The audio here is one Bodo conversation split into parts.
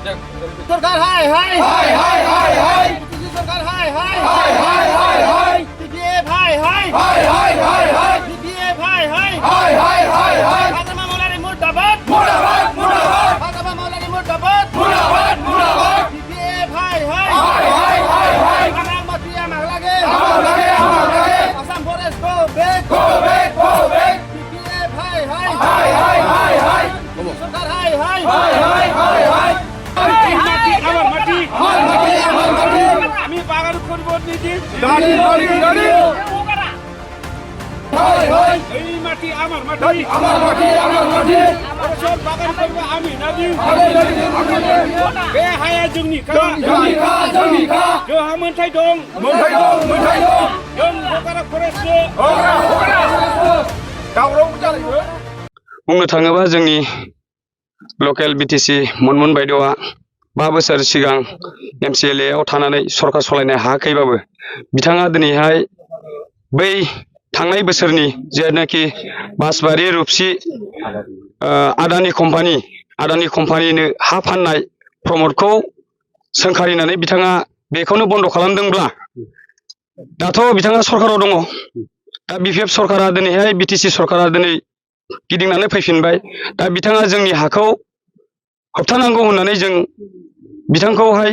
सरकार हाय हाय हाय हाय हाय हाय सरकार हाय हाय हाय हाय हाय हाय पीपीएफ हाय हाय हाय हाय हाय हाय पीपीएफ हाय हाय हाय हाय हाय हाय फातिमा मौलाना मुर्दाबाद मुर्दाबाद मुर्दाबाद फातिमा मौलाना मुर्दाबाद मुर्दाबाद मुर्दाबाद पीपीएफ हाय हाय हाय हाय हाय हाय আমার মাতিয়া মাগলাগে Assam forest go back PPF हाय हाय हाय हाय हाय हाय सरकार हाय हाय हाय हाय हाय हाय আমি বাগান করব নিজে গাড়ি গাড়ি গাড়ি হাই হাই এই মাটি আমার মাটি আমার মাটি আমার মাটি সব বাগান করব আমি নাজি বে হায়া जोंनि खा जोंनि खा जोहा मोनथाय दं जों हगारा फरेस्ट दावराव जालायो बुंनो थाङोबा जोंनि लकेल बिटिसि मनमोन बायद'आ 5 बोसोर सिगां एमसिएलए आव थानानै सरकार सलायनो हायाखैबाबो बिथाङा दिनैहाय बै थांनाय बोसोरनि जेनाखि बासबारि रुपसि आदानि कम्पानिनो हा फाननाय प्रमदखौ सोंखारिनानै बिथाङा बेखौनो बन्द खालामदोंब्ला दाथ' बिथाङा सरकाराव दङ दा बिपिएफ सरकारा दिनैहाय बिटिसि सरकारा दिनै गिदिंनानै फैफिनबाय दा बिथाङा जोंनि हाखौ होबथानांगौ होननानै जों बिथांखौहाय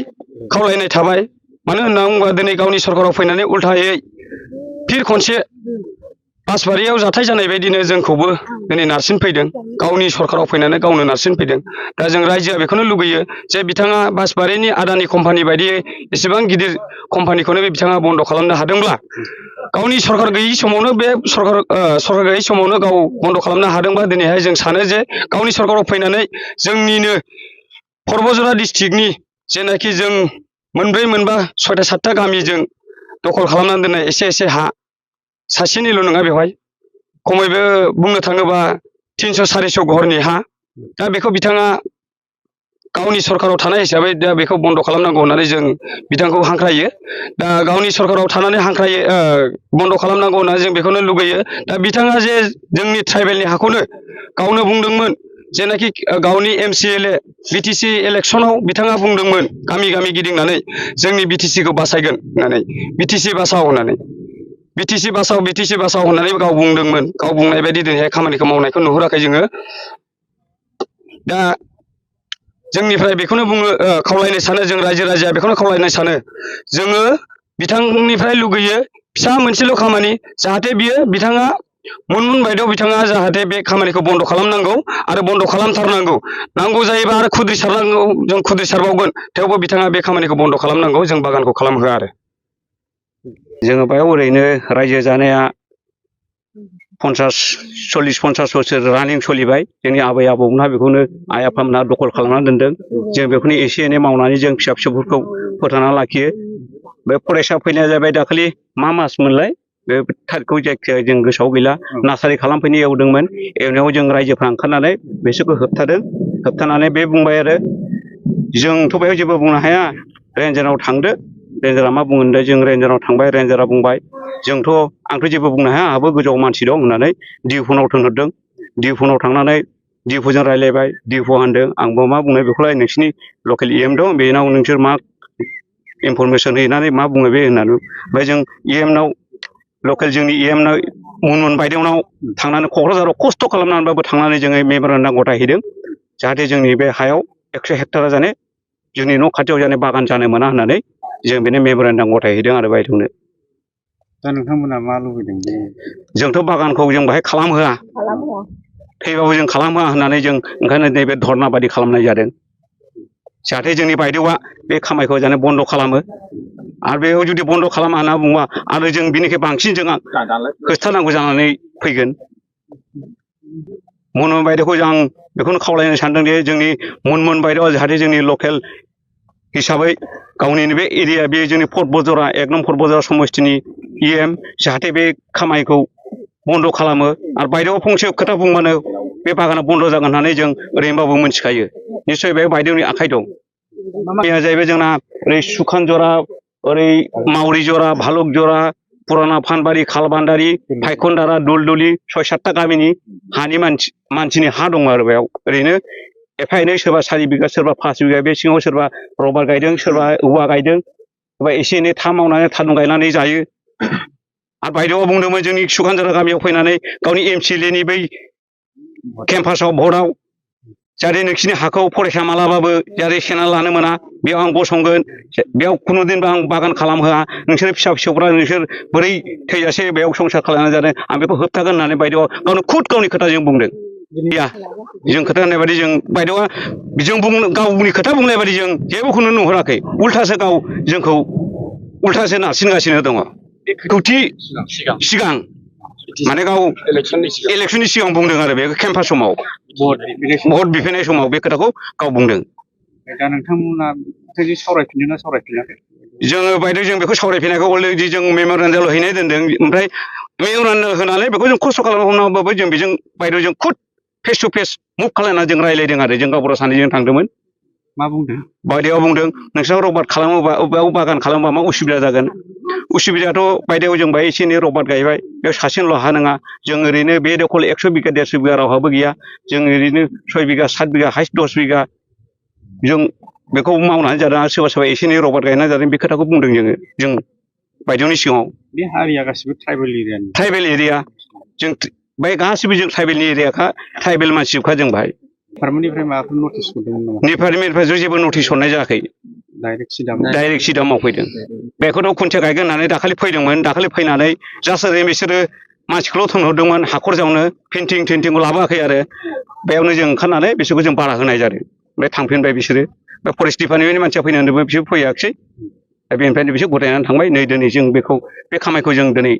खावलायनाय थाबाय मानो होनना बुङोबा दिनै गावनि सरकाराव फैनानै उल्थायै फिर खनसे बासबारियाव जाथाय जानाय बायदिनो जोंखौबो दिनै नारसिनफैदों गावनि सरकाराव फैनानै गावनो नारसिनफैदों दा जों रायजोआ बेखौनो लुगैयो जे बिथाङा बासबारिनि आदानि कम्पानि बायदियै एसेबां गिदिर कम्पानिखौनो बे बिथाङा बन्द खालामनो हादोंब्ला गावनि सरकार गैयि समावनो बे सरकार गैयि समावनो गाव बन्द खालामनो हादोंबा दिनैहाय जों सानो जे गावनि सरकाराव फैनानै जोंनिनो पर्बजरा डिस्ट्रिक्टनि जेनाखि जों मोनब्रै मोनबा 6टा 7टा गामिजों दखल खालामनानै दोननाय एसे हा सासेनिल' नङा बेवहाय खमैबो बुंनो थाङोबा 300 400 घरनि हा दा बेखौ बिथाङा गावनि सरकाराव थानाय हिसाबै दा बेखौ बन्द खालामनांगौ होननानै जों बिथांखौ हांख्रायो दा गावनि सरकाराव थानानै हांख्रायो बन्द खालामनांगौ होननानै जों बेखौनो लुगैयो दा बिथाङा जे जोंनि ट्राइबेलनि हाखौनो गावनो बुंदोंमोन जेनाखि गावनि एमसिएलए बिटिसि इलेक्सनाव बिथाङा बुंदोंमोन गामि गामि गिदिंनानै जोंनि बिटिसिखौ बासायगोन होननानै बिटिसि बासाव होननानै बिटिसि बासाव होननानै गाव बुंदोंमोन गाव बुंनाय बायदि दिनैहाय खामानिखौ मावनायखौ नुहुराखै जोङो दा जोंनिफ्राय बेखौनो बुङो खावलायनो सानो जों रायजो राजाया बेखौनो खावलायनो सानो जोङो बिथांनिफ्राय लुगैयो फिसा मोनसेल' खामानि जाहाथे बियो बिथाङा मनमोन बायद'आव बिथाङा जाहाथे बे खामानिखौ बन्द खालामनांगौ आरो बन्द खालामथारनांगौ नांगौ जायोबा आरो खुद्रिसारनांगौ जों खुद्रिसारबावगोन थेवबो बिथाङा बे खामानिखौ बन्द खालामनांगौ जों बागानखौ खालामहोआ आरो जोङो बेयाव ओरैनो रायजो जानाया 40-50 बोसोर रानिं सोलिबाय जोंनि आबै आबौमोनहा बेखौनो आइ आफामोनहा दखल खालामनानै दोनदों जों बेखौनो एसे एनै मावनानै जों फिसा फिसौफोरखौ फोथांना लाखियो बे फरायसा फैनाया जाबाय दाखालि मा मास मोनलाय बे थारिखखौ जायखिजाया जों गोसोआव गैला नार्सारि खालामफैनो एवदोंमोन एवनायाव जों रायजोफ्रा ओंखारनानै बिसोरखौ होबथानानै बे बुंबाय आरो जोंथ' बेयाव जेबो बुंनो हाया रेन्जाराव थांदो रेन्जारा मा बुङो होनदों जों रेन्जाराव थांबाय रेन्जारा बुंबाय आंथ' जेबो बुंनो हाया आंहाबो गोजौआव मानसि दं होननानै डिफुनाव थिनहरदों डिफुनाव थांनानै डिफुजों रायलायबाय डिफु होनदों आंबो मा बुंनो बेखौलाय नोंसिनि लकेल इएम दं बेनाव नोंसोर मा इनफरमेसन हैनानै मा बुङो बे होननानै ओमफ्राय जों इएमनाव लकेल जोंनि इएमनाव मनमोन बायद'नाव थांनानै क'क्राझाराव खस्थ' खालामनानैबाबो थांनानै जोङो मेम'रेन्डाम गथायहैदों जाहाथे जोंनि बे हायाव 100 हेक्टारा जाने जोंनि न' खाथियाव जाने बागान जानो मोना होननानै जों बेनो मेम'रेन्डाम गथायहैदों आरो बायद'नो दा नोंथांमोना मा लुबैदों जोंथ' बागानखौ जों बाहाय खालामहोआ थैबाबो जों खालामहोआ होननानै जों ओंखायनो नैबे धर्ना बायदि खालामनाय जादों जाहाथे जोंनि बायद'आ बे खामायखौ जाने बन्द खालामो आरो बेयाव जुदि बन्द खालामा होनना बुङोबा आरो जों बिनिख्रुइ बांसिन जों होबथानांगौ जानानै फैगोन मनमोन बायद'खौ आं बेखौनो खावलायनो सानदों दि जोंनि मनमोन बायद'आ जाहाथे जोंनि लकेल हिसाबै गावनि बे एरिया बे जोंनि पर्बजरा 1 नं पर्बजरा समस्तिनि इएम जाहाथे बे खामानिखौ बन्द खालामो आरो बायद'आव फंसे खोथा बुंबानो बे बागाना बन्द जागोन होननानै जों ओरैनोबाबो मिथिखायो निस्सय बे बायद'नि आखाइ दं मैया जाहैबाय जोंना ओरै सुखान जरा ओरै मावरि जरा भालुक जरा पुराना फानबारि खालबान्दारि फायखनदारा दुलदुलि 6-7टा गामिनि हानि मानसिनि हा दं आरो बेयाव ओरैनो एफा एनै सोरबा 4 बिगा सोरबा 5 बिगा बे सिङाव सोरबा रबार गायदों सोरबा औवा गायदों सोरबा एसे एनै था मावनानै थारुन गायनानै जायो आरो बायदेवआ बुंदोंमोन जोंनि सुखानजरा गामियाव फैनानै गावनि एमसिएलए नि बै केम्पासाव भटआव जाहाथे नोंसिनि हाखौ फरायसा मालाबाबो जाहाथे सेना लानो मोना बेयाव आं गसंगोन बेयाव खुनुदिनबो आं बागान खालामहोआ नोंसोर फिसा फिसौफ्रा नोंसोर बोरै थैजासे बेयाव संसार खालामनानै जादों आं बेखौ होबथागोन होननानै बायदेवआ गावनो खुद गावनि खोथाजों बुंदों गैया जों खोथा होननाय बायदि जों बायदेवआ जों गावनि खोथा बुंनाय बायदि जों जेबोखौनो नुहुराखै उल्थासो गाव जोंखौ उल्थासो नारसिनगासिनो दङ खौथि सिगां माने गाव इलेक्सननि सिगां बुंदों आरो बे केम्पास समाव भट बिफैनाय समाव बे खोथाखौ गाव बुंदों दा नोंथांमोना बिथांजों सावरायफिनदों ना सावरायफिनाखै जोङो बायदेव जों बेखौ सावरायफिनायखौ अलरेडि जों मेम'रेन्डाम हैनाय दोनदों ओमफ्राय मेम'रेन्डाम होनानै बेखौ जों खस्थ' खालामनांगौबाबो जों बेजों बायदेव जों खुद फेस टु फेस मुभ खालामनानै जों रायज्लायदों आरो जों गावबुरा सानैजों थांदोंमोन मा बुंदों बायदेवआ बुंदों नोंसोर रबार्ट खालामोबा अबेयाव बागान खालामोबा मा उसुबिदा जागोन उसुबिदायाथ' बायदेव जों बाहाय एसे एनै रबार्ट गायबाय बेयाव सासेनिल' हा नङा जों ओरैनो बे दखल 100 बिगा 150 बिगा रावहाबो गैया जों ओरैनो 6 बिगा 7 बिगा हाइस्ट 10 बिगा जों बेखौ मावनानै जादों आरो सोरबा सोरबा एसे एनै रबार्ट गायनानै जादों बे खोथाखौ बुंदों जों बायदेवनि सिगाङाव बे हारिया गासिबो ट्राइबेल एरिया जों बाय गासिबो जों ट्राइबेलनि एरियाखा ट्राइबेल मानसिखा जों बाहाय डिपार्टमेन्टनिफ्राय माबाफोर नटिस मोनदोंमोन नामा डिपार्टमेन्टनिफ्राय जों जेबो नटिस हरनाय जायाखै डाइरेक्ट सिदा मावफैदों बेखौथ' खुन्थिया गायगोन होननानै दाखालि फैदोंमोन दाखालि फैनानै जास्ट ओरैनो बिसोरो मानसिखौल' थोनहरदोंमोन हाखर जावनो पेन्टिं टेन्टिंखौ लाबोआखै आरो बेयावनो जों ओंखारनानै बिसोरखौ जों बादा होनाय जादों ओमफ्राय थांफिनबाय बिसोरो बे फरेस्ट डिपार्टमेन्टनि मानसिया फैनानै होनदोंमोन बिसोर फैयाखिसै दा बेनिफ्रायनो बिसोर गथायनानै थांबाय नै दिनै जों बे खामानिखौ जों दिनै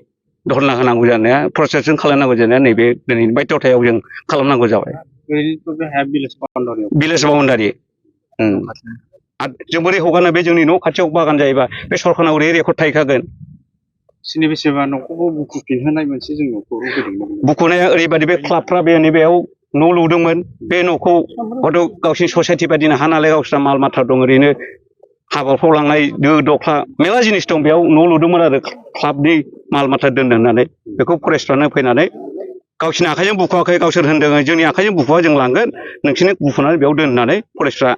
धरना होनांगौ जानाया प्रसेसजों खालामनांगौ जानाया नैबे दिनैनि बायध'थायाव जों खालामनांगौ जाबाय ओरैनोथ' बे हाया भिलेज बाउन्डारि जों बोरै हगारनो बे जोंनि न' खाथियाव बागान जायोबा बे सरखारनाव ओरै रेकर्ड थाहैखागोन स्नि बेसेबा न'खौबो बुखुफिनहोनाय मोनसे जोंनाव खौरां फैदोंमोन बुखुनाया ओरैबायदि बे क्लाबफ्रा बेयाव न' लुदोंमोन बे न'खौ हयथ' गावसिनि ससाइटि बायदिनो हा नालाय गावस्रा माल माथा दं ओरैनो हाबाफ्राव लांनाय दो दख्ला मेरला जिनिस दं बेयाव न' लुदोंमोन आरो क्लाबनि माल माथा दोनदों होननानै बेखौ फरेस्टफ्रानो फैनानै गावसिनि आखाइजों बुखुवाखै गावसोर होनदों जोंनि आखाइजों बुखुवा जों लांगोन नोंसोरनो बुखुनानै बेयाव दोननानै फरेस्टफ्रा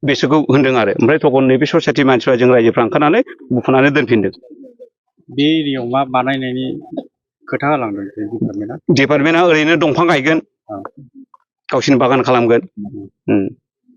बिसोरखौ होनदों आरो ओमफ्राय तखन नैबे ससाइटि मानसिफ्रा जों रायजोफ्रा ओंखारनानै बुखुनानै दोनफिनदों बे एरियायाव मा बानायनायनि खोथा होलांदों डिपार्टमेन्टआ ओरैनो दंफां गायगोन गावसिनि बागान खालामगोन